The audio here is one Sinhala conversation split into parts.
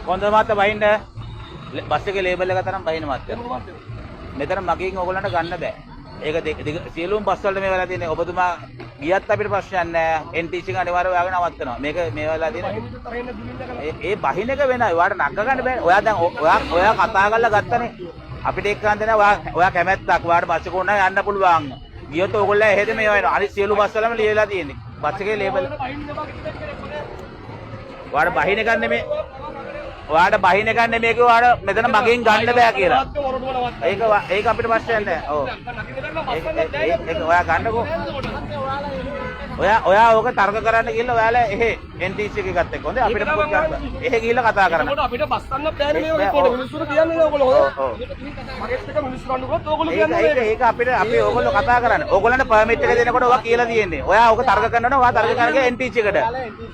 කොහොඳ මාත්‍ය බහින්න. බස් එකේ ලේබල් එක තරම් බහින්න මාත්‍ය. මෙතන මගින් ඕගොල්ලන්ට ගන්න බෑ. ඒක සියලුම බස් වලට මේ වෙලා තියෙන්නේ. ඔබතුමා ගියත් අපිට ප්‍රශ්නයක් නෑ. NTC එක අනිවාර්යව ඔයාගෙන නවත්තනවා. මේක මේ වෙලා තියෙන්නේ. ඒ බහින එක වෙනයි. ඔයාට නග ගන්න බෑ. ඔයා දැන් ඔයා ඔයා කතා කරලා ගත්තනේ. අපිට ඒක කරන්න නෑ. ඔයා ඔයා කැමැත්තක්. ඔයාට බස් එක ඕන නම් යන්න පුළුවන්. ගියොත් ඕගොල්ලෝ එහෙද මේ වෙනවා. අනිත් සියලු බස් වලම ලියලා තියෙන්නේ. බස් එකේ ලේබල්. ඔයාට බහින එකක් නෙමෙයි. ඔයාට බහින එකක් නෙමෙයි කිව්වා. ඔයාට මෙතන මගෙන් ගන්න බෑ කියලා. ඒක ඒක අපිට ප්‍රශ්නයක් නෑ. ඔව්. ඒක ඔයා ගන්නකෝ. ඔයා ඔයා ඕක තර්ක කරන්න ගිහලා ඔයාලා එහෙ NTC එක ගත්ත එක. හොඳයි, අපිට මොකද කරන්න බෑ. එහෙ ගිහලා කතා කරන්න. එතකොට අපිට බස් ගන්න බෑනේ මේ වගේ පොඩි මිනිස්සුන්ට කියන්නේ නෑ ඔයගොල්ලෝ. ඔව්. මගෙත් එක මිනිස්සු රණ්ඩු කරොත් ඔයගොල්ලෝ ඒක කියන්නේ ඒක ඒක අපිට අපි ඕගොල්ලෝ කතා කරන්න. ඕගොල්ලන්ට පර්මිට් එක දෙනකොට ඔයා කියලා තියෙන්නේ. ඔයා ඕක තර්ක කරනවා නම් ඔයා තර්ක කරන්නේ NTC එකට.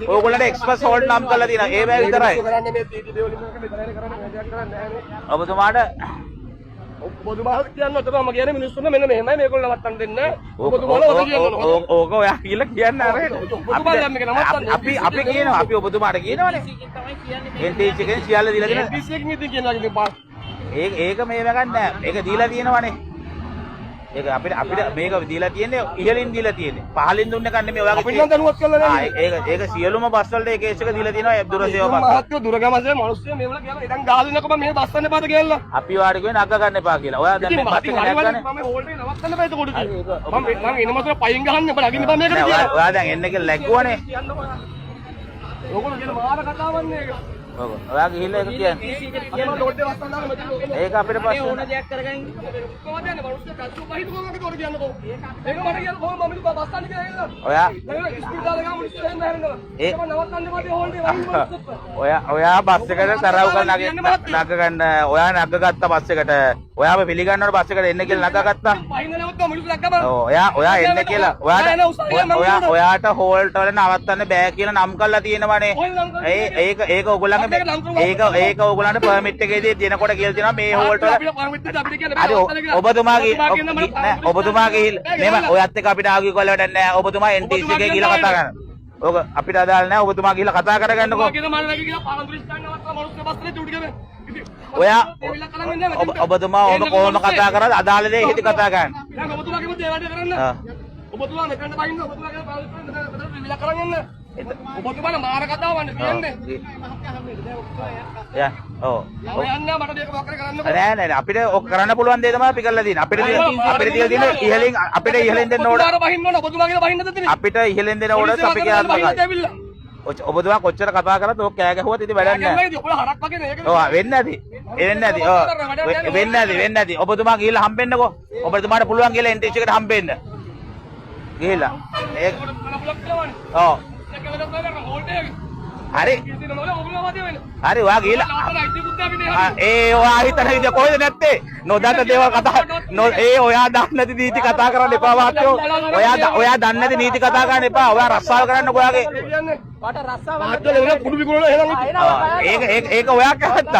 ඕගොල්ලන්ට එක්ස්ප්‍රස් හෝල්ට් නම් කරලා තියෙනවා. ඒ බෑ විතරයි. කරන්නේ මේ තීටි දේවල් එක මෙතන කරන්නේ මේ දෙයක් කරන්නේ නෑනේ. ඔබතුමාට ඔබතුමා කියන්න ඔතන මම කියන්නේ මිනිස්සුන්ට මෙන්න මෙහෙමයි මේගොල්ලෝ නවත්තන්න දෙන්න. ඔබතුමාලා ඔත කියන්න ඕන. ඕක ඔයා කියලා කියන්න අර ඔබතුමා දැන් මේක නවත්තන්න. අපි අපි කියනවා, අපි ඔබතුමාට කියනවනේ. NTC එකෙන් සියල්ල දීලා තියෙනවා. NTC එකකින් ඉතින් කියනවා ඉතින් පා. ඒක ඒක මේ ගන්න නෑ. ඒක දීලා තියෙනවනේ. ඒක අපිට අපිට මේක දීලා තියෙන්නේ ඉහළින් දීලා තියෙන්නේ. පහළින් දුන්න එකක් නෙමෙයි ඔයාගේ. අපිට නම් දැනුවත් කරලා ආ නෑ. ඒක ඒක සියලුම බස් වලට ඒ කේස් එක දීලා තියෙනවා දුර සේවා බස්. මහත්තයෝ දුරගමසේ මිනිස්සු මේවල කියලා ඉතින් ගාලා දෙනකො මම මෙහෙ බස් ගන්න එපාද කියලා. අපි වාඩි කිව්වේ නග ගන්න එපා කියලා. ඔයා දැන් ඉතින් මේ බස් ඉතින් එක හරි නැග්ගනේ. මම හෝල්ඩ් එක නවත්තන්න බෑ එතකොට ඉතින්. මම මං එන මාසෙ පයින් ගහන්න ඔබ නගින්න බෑ මේකට නෑ ඔයා කියලා. ඔයා දැන් එන්න කියලා läග්ගුවනේ. ඔයගොල්ලෝ කියන මාර කතාවක් නේ ඒක. ඔව්. ඔයා ගිහිල්ලා ඒක කියන්නේ. අනේ මම ලෝඩ් එක වස්සන්න දාලා මෙතන. ඒක අපිට ප්‍රශ්න ඕන දෙයක් කරගන්න. කොහොමද යන්නේ මිනිස්සු කච්චු බහින්න කොහොමද ඒකට කියන්නකෝ. ඒක මට කියන්න කොහොමද මම ඉතින් බස් ගන්න කියලා ඇවිල්ලා. ඔයා දැන් ස්පීඩ් දාලා ගියාම මිනිස්සු එන්න හැරෙනවා. ඒ ඒක මම නවත්තන්න එපා හෝල්ඩ් එක වහින්න මිනිස්සුත්. ඔයා ඔයා බස් එකට තරව් කරලා නග ගන්න. ඔයා නග ගත්ත බස් එකට. ඔයාව පිළිගන්නවනේ බස් එකට එන්න කියලා නග ගත්තා. පහින්න නැවතුවා මිනිස්සු දැක්කම. ඔව් ඔයා ඔයා එන්න කියලා ඔයාට ඔයා ඔයාට හෝල්ට් වල නවත්තන්න බෑ කියලා නම් කරලා තියෙනවනේ. ඒ ඒක ඒක ඔයගොල්ලන්ගේ ඒක ඒක ඔයගොල්ලන්ට පර්මිට් එකේදී දෙනකොට කියලා තියෙනවා මේ හෝල්ට් වල. හරි, ඔබතුමා නෑ, ඔබතුමා ගිහිල්ලා මෙහෙම ඔයත් එක්ක අපිට ආගියු කරලා වැඩක් නෑ. ඔබතුමා NTC එකේ ගිහිල්ලා කතා කරන්න. ඔක අපිට අදාළ නෑ. ඔබතුමා ගිහිල්ලා කතා කරගන්නකෝ. ඔයා ඔබතුමා ඔබ කොහොම කතා කරාද අදාළ දේ හිත කතා කරන්න. දැන් ඔබතුමා කිව්වොත් ඒ වැඩේ කරන්න. ආ. ඔබතුමා මෙතනට බහින්න ඔබතුමා කියන පාරේ විලක් කරන් එන්න. ඔබතුමාලා මාර කතාවන්නේ කියන්නේ. යා ඔව්. මම යන්නේ මට මේක මොකක් කරන්නකෝ. නෑ නෑ නෑ, අපිට ඔක් කරන්න පුළුවන් දේ තමයි අපි කරලා තියෙන්නේ. අපිට අපිට තියලා තියෙන්නේ ඉහළින් අපිට ඉහළින් දෙන්න ඕන. ඔබතුමාට බහින්න ඕන ඔබතුමා කියලා බහින්නද තියෙන්නේ? අපිට ඉහළින් දෙන ඕඩර්ස් අපි කියන්න. ඔබතුමා කොච්චර කතා කරත් ඔක් කෑ ගැහුවත් ඉතින් වැඩක් නෑ. ඔබ හරක් වගේ නේ ඒක. ඔව් වෙන්නේ නැති. වෙන්නේ නැති. ඔව් වෙන්නේ නැති වෙන්නේ නැති. ඔබතුමා ගිහිල්ලා හම්බෙන්නකෝ. ඔබතුමාට පුළුවන් ගිහලා NTC එකට හම්බෙන්න. ගිහිල්ලා. ඒක ඔව්. හරි. හරි ඔයා ගිහිල්ලා ඒ ඔයා හිතන විදිය කොහෙද නැත්තේ? නොදන්න දේවල් කතා ඒ ඔයා දන්නේ නැති නීති කතා කරන්න එපා මහත්තයෝ. ඔයා ඔයා දන්නේ නැති නීති කතා කරන්න එපා. ඔයා රස්සාව කරන්න ඔයාගේ. වට රස්සාව මහත්තයෝ කුඩු විකුණන එහෙනම් ඒක ඒක ඒක ඔයා කැමැත්ත.